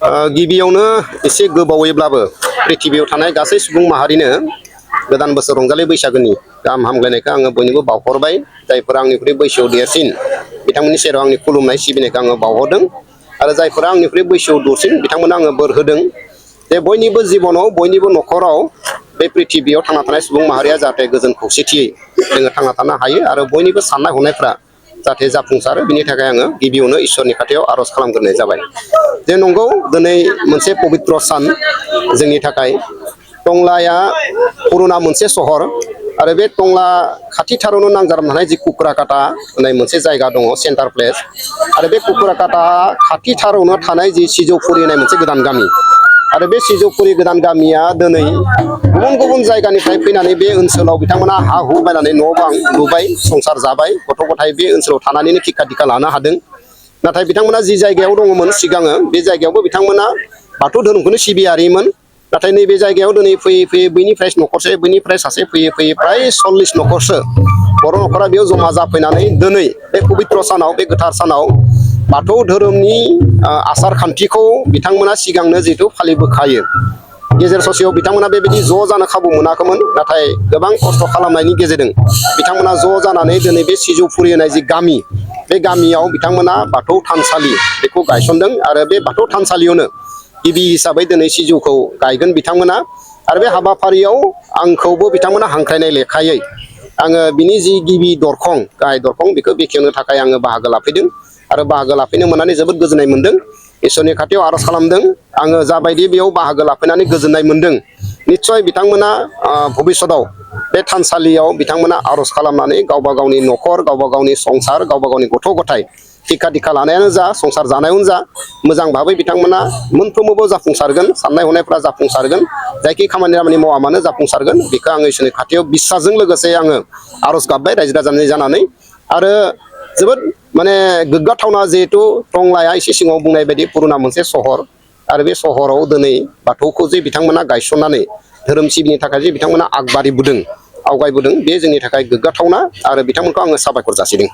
गिबियावनो एसे गोबावैब्लाबो पृथिबियाव थानाय गासै सुबुं माहारिनो गोदान बोसोर रंजालि बैसागोनि गाहाम हामलायनायखौ आङो बयनोबो बावहरबाय। जायफोरा आंनिख्रुइ बैसोआव देरसिन बिथांमोननि सेराव आंनि खुलुमनाय सिबिनायखौ आङो बावहरदों आरो जायफोरा आंनिख्रुइ बैसोआव दरसिन बिथांमोना आङो बोर होदों जे बयनिबो जिबनाव बयनिबो न'खराव बे पृथिबियाव थांना थानाय सुबुं माहारिया जाहाथे गोजोन खौसेथियै जोङो थांना थानो हायो आरो बयनिबो साननाय हनायफ्रा जाहाथे जाफुंसारो बिनि थाखाय आङो गिबियावनो इसोरनि खाथियाव आर'ज खालामग्रोनाय जाबाय। जे नंगौ दिनै मोनसे पबित्र सान जोंनि थाखाय टंलाया पुरुना मोनसे सहर आरो बे टंला खाथिथारावनो नांजाबना थानाय जि कुकुराकाटा होननाय मोनसे जायगा दङ सेन्टार प्लेस आरो बे कुकुराकाटा खाथिथारावनो थानाय जि सिजौफुरि होननाय मोनसे गोदान गामि आरो बे सिजौफुरि गोदान गामिया दिनै गुबुन गुबुन जायगानिफ्राय फैनानै बे ओनसोलाव बिथांमोना हा हु बायनानै न' बां लुबाय संसार जाबाय गथ' गथाय बे ओनसोलाव थानानैनो थिखा दिखा लानो हादों। नाथाय बिथांमोना जि जायगायाव दङमोन सिगाङो बे जायगायावबो बिथांमोना बाथौ धोरोमखौनो सिबियारिमोन। नाथाय नैबे जायगायाव दिनै फैयै फैयै बैनिफ्राय न'खरसे बैनिफ्राय सासे फैयै फैयै प्राय 40 न'खरसो बर' न'खरा बेयाव जमा जाफैनानै दिनै बे पबित्र सानाव बे गोथार सानाव बाथौ धोरोमनि आसार खान्थिखौ बिथांमोना सिगांनो जिहेथु फालिबोखायो। गेजेर ससेयाव बिथांमोना बेबायदि ज' जानो खाबु मोनाखैमोन नाथाय गोबां खस्थ' खालामनायनि गेजेरजों बिथांमोना ज' जानानै दिनै बे सिजौफुरि होननाय जि गामि बे गामियाव बिथांमोना बाथौ थानसालि बेखौ गायसनदों आरो बे बाथौ थानसालियावनो गिबि हिसाबै दिनै सिजौखौ गायगोन बिथांमोना आरो बे हाबाफारियाव आंखौबो बिथांमोना हांख्रायनाय लेखायै आङो बिनि जि गिबि दरखं गाहाय दरखं बेखौ बेखेवनो थाखाय आङो बाहागो लाफैदों आरो बाहागो लाफैनो मोननानै जोबोद गोजोननाय मोनदों। इसोरनि खाथियाव आर'ज खालामदों आङो जाबायदि बेयाव बाहागो लाफैनानै गोजोननाय मोनदों निस्सय बिथांमोना भबिष्यताव बे थानसालियाव बिथांमोना आर'ज खालामनानै गावबा गावनि न'खर गावबा गावनि संसार गावबा गावनि गथ' गथाय थिखा दिखा लानायानो जा संसार जानायावनो जा मोजां भाबै बिथांमोना मोनफ्रोमबो जाफुंसारगोन साननाय हनायफ्रा जाफुंसारगोन जायखि खामानि मावा मानो जाफुंसारगोन बेखौ आङो इसोरनि खाथियाव बिसासजों लोगोसे आङो आर'ज गाबबाय रायजो राजानि जानानै आरो जोबोद माने गोग्गाथावना जिहेथु टंलाया एसे सिगाङाव बुंनाय बायदि पुरुना मोनसे सहर आरो बे सहराव दिनै बाथौखौ जे बिथांमोना गायसननानै धोरोम सिबिनो थाखाय जे बिथांमोना आगबारिबोदों आवगायबोदों बे जोंनि थाखाय गोग्गाथावना आरो बिथांमोनखौ आङो साबायखर जासिदों।